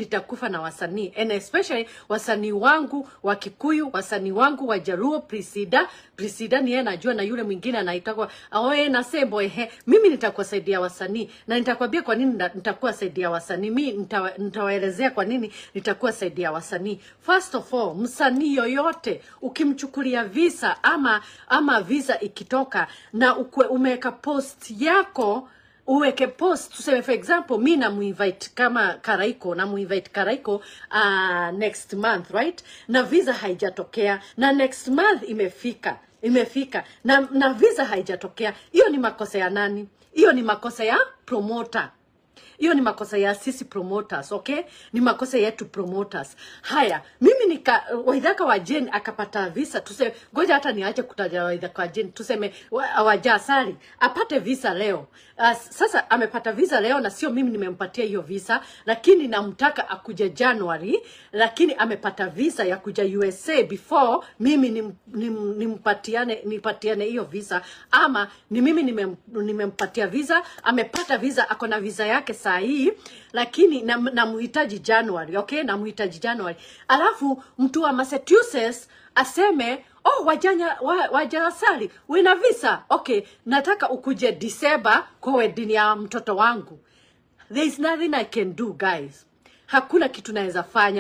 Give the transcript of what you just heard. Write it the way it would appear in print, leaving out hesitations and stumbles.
Nitakufa na wasanii, and especially wasanii wangu wa Kikuyu, wasanii wangu wa Jaluo. Prisida, Prisida ni yeye najua, na yule mwingine anaitwa Aoe na Sembo. Ehe, mimi nitakuwa saidia wasanii na nitakwambia kwa nini nitakuwa saidia wasanii. Mi nitawaelezea kwa nini nitakuwa saidia wasanii. First of all, msanii yoyote ukimchukulia visa ama visa ikitoka na ukwe umeweka post yako, uweke post, tuseme for example mi namuinvite kama Karaiko, namuinvite Karaiko next month, right? Na visa haijatokea na next month imefika na visa haijatokea, hiyo ni makosa ya nani? Hiyo ni makosa ya promoter. Hiyo ni makosa ya sisi promoters, okay? Ni makosa yetu promoters. Haya, mimi nika Waithaka wa Jane akapata visa, tuseme, ngoja hata niache kutaja Waithaka wa Jane, tuseme Wajasari apate visa leo. Sasa amepata visa leo na sio mimi nimempatia hiyo visa, lakini namtaka akuje January, lakini amepata visa ya kuja USA before mimi nimpatiane nipatiane hiyo visa, ama ni mimi nimempatia visa, amepata visa, ako na visa yake saa hii, lakini namhitaji January, okay? Namhitaji January. Alafu mtu wa Massachusetts aseme, "Oh, Wajasali, wina visa, okay, nataka ukuje December kwa wedding ya mtoto wangu." There is nothing I can do, guys. Hakuna kitu naweza fanya.